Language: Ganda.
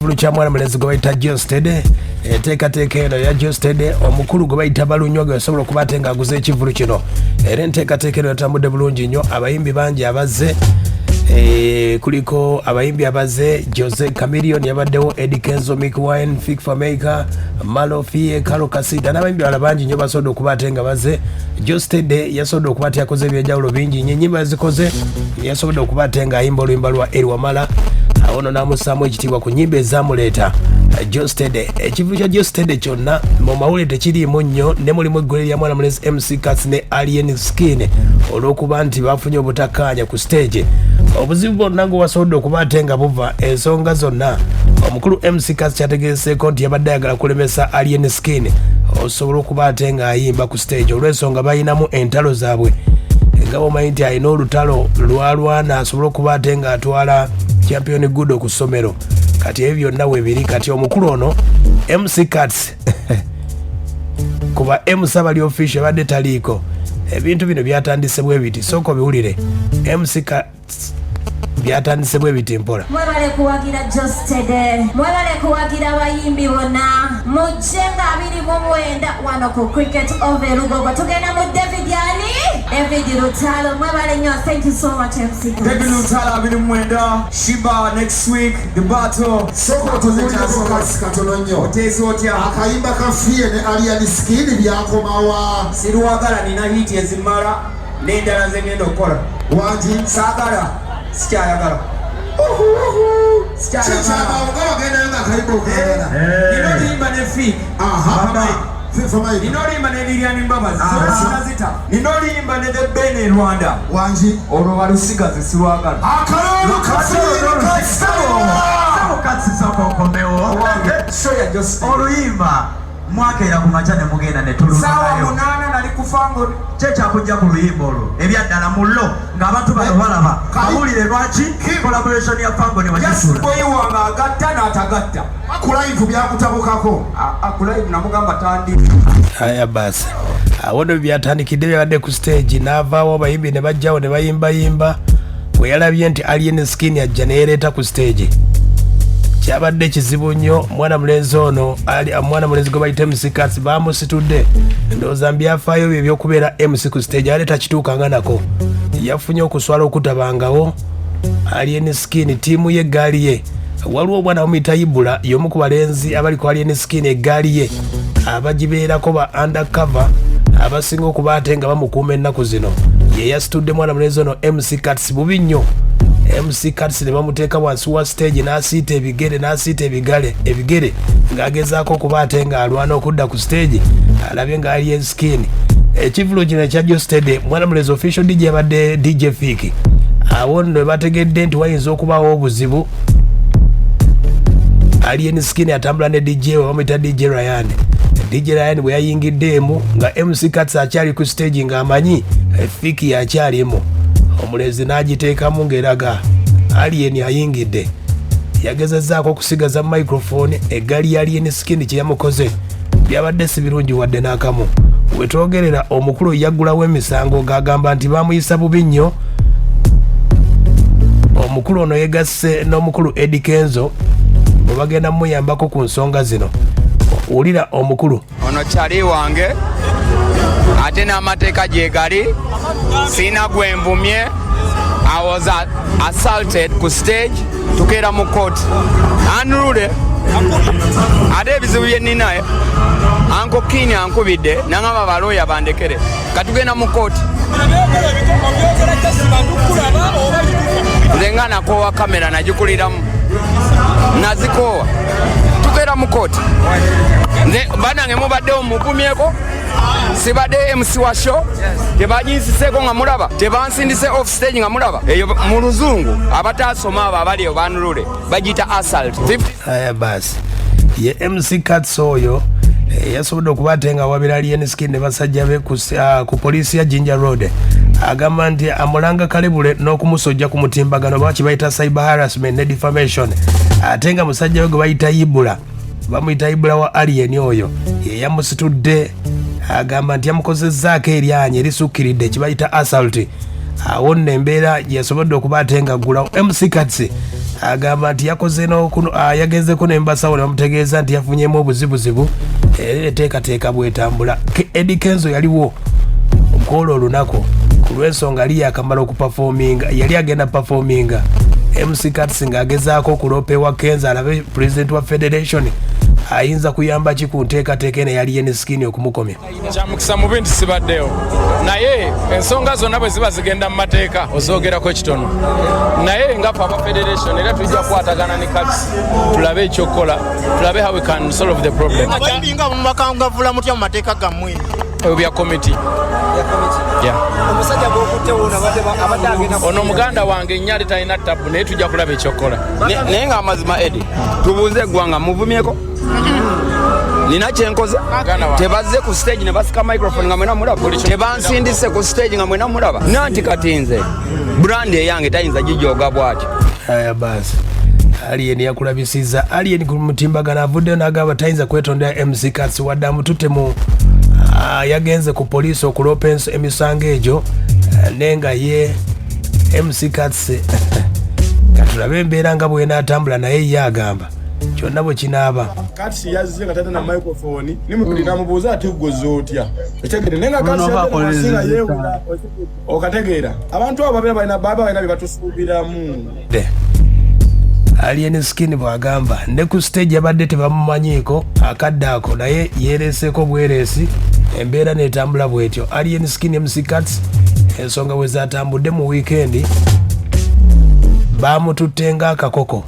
Ekivulu kya mwana mulenzi gwe bayita Geosteady. Enteekateeka eno ya Geosteady, omukulu gwe bayita Balunywa gwe yasobola okuba ate ng'aguza ekivulu kino, era enteekateeka eno yatambudde bulungi nnyo. Abayimbi bangi abazze. Kuliko abayimbi abazze: Jose Chameleone yabaddewo, Eddy Kenzo, Mikie Wine, Fik Fameica, Malo Fie, Karole Kasita n'abayimbi balala bangi nnyo basobodde okuba ate nga bazze. Geosteady yasobodde okuba ate yakoze ebyenjawulo bingi nnyo, ennyimba yazikoze. Yasobodde okuba ate ng'ayimba oluyimba lwa Elly Wamala, awo no n'amussaamu ekitiibwa ku nnyimba ezamuleeta. Geosteady, ekivulu kya Geosteady kyonna mu mawulire tekiriimu nnyo, ne mulimu eggole lya mwana mulenzi MC Kats ne Alien Skin olw'okuba nti bafunye obutakkaanya ku stage. Obuzibu bwonna nga wasobodde okuba ate nga buva ensonga zonna, omukulu MC Kats kyategeeseeko nti yabadde ayagala kulemesa Alien Skin osobola okuba ate ng'ayimba ku stage olw'ensonga balinamu entalo zaabwe, nga bwomanyi nti alina olutalo lwalwana asobole okuba ate ng'atwala Champion Gudo ku ssomero. Kati ebyo byonna webiri. Kati omukulu ono MC Kats, kuba MC abali official abadde taliiko. Ebintu bino byatandise bwe biti, sooka obiwulire. MC Kats, byatandise bwe biti, mpola. Mwebale kuwagira Geosteady, mwebale kuwagira abayimbi bonna. Mujje nga 29 wano ku Cricket Oval Lugogo. Tugenda mu David ani David Lutalo. Mwebale nnyo. Thank you so much, MC Kats. David Lutalo 29, Sheebah next week, the battle. Sooka otubuulireko kasi katono nnyo. Oteesa otya? Akayimba ka Fie ne Alien Skin byakomawa? Sirwagala, nina hit ezimala n'endala ze ngenda okukola. Wangi? Saagala, sikyayagala. Sikyayagala. Kikyamawo nga wagendayo nga akayimba okayagala. Nina oluyimba ne Fik. Aha. Nina oluyimba ne Lilian Mbabazi. Aha. Sinazita. Nina oluyimba ne The Ben e Rwanda. Wangi? Olwo balusigaze, sirwagala. Akalulu kafiire. Kats, sooka okomewo. Show ya Geosteady. Oluyimba mwakeera ku makya ne mugenda ne Saawa tulungayo. 8 nali kufango. Kyekyakujja ku luyimba olwo ebyaddala mullo ng'abantu bano balaba bawulire lwaki collaboration ya Fangone Just wagisula. boy wange agatta n'atagatta. Ku live byakutabukako? Ku live namugamba tandi. Aya basi, awo no byatandikidde. Byabadde ku stage, n'avaawo, abayimbi ne bajjawo ne bayimbayimba. Bwe yalabye nti Alien Skin ajja, neyereeta ku stage. Kyabadde kizibu nnyo. Mwana mulenzi ono mwana mulenzi gwe bayita MC Kats bamusitudde. Ndowooza mbyafaayo bye ebyokubeera MC ku stage ate takituukanga nako. Yafunye okuswala okutabangawo. Alien Skin, ttiimu ye, eggaali ye, waliwo omwana bamuyita Ibula, y'omu ku balenzi abali ku Alien Skin. Eggaali ye abagibeerako ba undercover abasinga okuba ate nga bamukuuma ennaku zino, ye yasitudde mwana mulenzi ono MC Kats bubi nnyo. MC Kats ne bamuteeka wansi wa stage, n'asiita ebigere, n'asiita ebigale ebigere ng'agezaako okuba ate ng'alwana okudda ku stage alabye nga Alien Skin. Ekivulu kino ekya Geosteady, mwana mulenzi official DJ abadde DJ Fik. Awo nno bategedde nti wayinza okubaawo obuzibu. Alien Skin atambula ne DJ we bamuyita DJ Ryan. DJ Ryan bwe yayingiddeemu nga MC Kats akyali ku stage, ng'amanyi Fik akyalimu, omulenzi n'agiteekamu ng'eraga Alien ayingidde. Yagezezzaako okusigaza microphone, eggaali ya Alien Skin kye yamukoze byabadde si birungi wadde n'akamu. Wetwogerera omukulu yaggulawo emisango ng'agamba nti bamuyisa bubi nnyo. Omukulu ono yegasse n'omukulu Eddy Kenzo bwe bagenda mumuyambako ku nsonga zino. Wulira omukulu. Ono kyali wange ate n'amateeka gye gali, siina gwenvumye. I was assaulted ku stage. Tukeera mu court anrule. Ate ebizibu bye nnina, Uncle Kini ankubidde nangamba balooya bandekere, katugenda mu court. Nze nga nakoowa kamera, nagikuliramu, nazikoowa. Tukeera mu court. Nze banange mubaddewo mugumyeko, sibadde MC wa show, tebaginsiseeko nga mulaba, tebansindise off stage nga mulaba. Eyo mu luzungu abatasoma abo abali eyo banulule bagiyita assault 50. Aya basi, ye MC Kats oyo yasobodde okuba ate nga wabira Alien Skin ne basajja be ku poliisi ya Jinja Road. Agamba nti amulanga kalebule n'okumusojja ku mutimbagano, oba kibayita cyber harassment ne defamation. Ate nga musajja we gwe bayita Ibula, bamuyita Ibula wa Alien, oyo ye yamusitudde. Agamba nti yamukozezzaako eryanyi erisukkiridde, kibayita assault. Awo nno embeera gyeyasobodde okuba ate nga ggulawo. MC Kats agamba nti yakoze yagenzeko ne mubasawo ne bamutegeeza nti yafunyemu obuzibuzibu, era eteekateeka bwetambula. Eddy Kenzo yaliwo kwolwo olunaku ku lw'ensonga ali yakamala okupafominga, yali agenda pafominga. MC Kats ng'agezaako okuloopa ewa Kenzo alabe pulezidenti wa federation ayinza kuyamba ki ku nteekateeka eno eyali Alien Skin okumukomya. Kyamukisa mubi nti sibaddewo, naye ensonga zonna bwe ziba zigenda mu mateeka ozoogerako ekitono, naye nga ffe aba federation era tujja kukwatagana ne Kats, tulabe ekyokukola, tulabe how we can solve the problem. Abayimbi nga mubakangavula mutya mu mateeka gammwe? Ebyo bya komiti. Omusajja gwokutte wuno abadde agenda. Ono muganda wange nnyo, ate talina tabu, naye tujja kulaba ekyokukola. Naye nga amazima, Edi, tubuuze eggwanga, muvumyeko? Nina kyenkoze? Tebazze ku stage ne basika microphone nga mwena mulaba, tebansindise ku stage nga mwena mulaba. Nanti kati nze brand eyange tayinza gijoga bwatyo. Aya basi, Alien yakulabisiza. Alien ku mutimbagano avuddeyo n'agamba tayinza kwetondera MC Kats wadde amututte mu yagenze ku poliisi okuloopa emisango egyo, naye nga ye MC Kats katulabe embeera nga bwenaatambula, naye ye agamba kyonna bwe kinaaba. Kati yazze nga tata na microphone, nimukuli namubuuza ati gwoze otya, okitegere? Naye nga Kati yazze nga yeewula, okategeera? Abantu abo babeera balina, baba balina bye batusuubiramu. Alien Skin bw'agamba ne ku stage yabadde tebamumanyiiko akadde ako, naye yeereseeko bwereesi, embeera n'etambula bw'etyo. Alien Skin, MC Kats, ensonga bwe zatambudde mu wiikendi, bamututte ng'akakoko.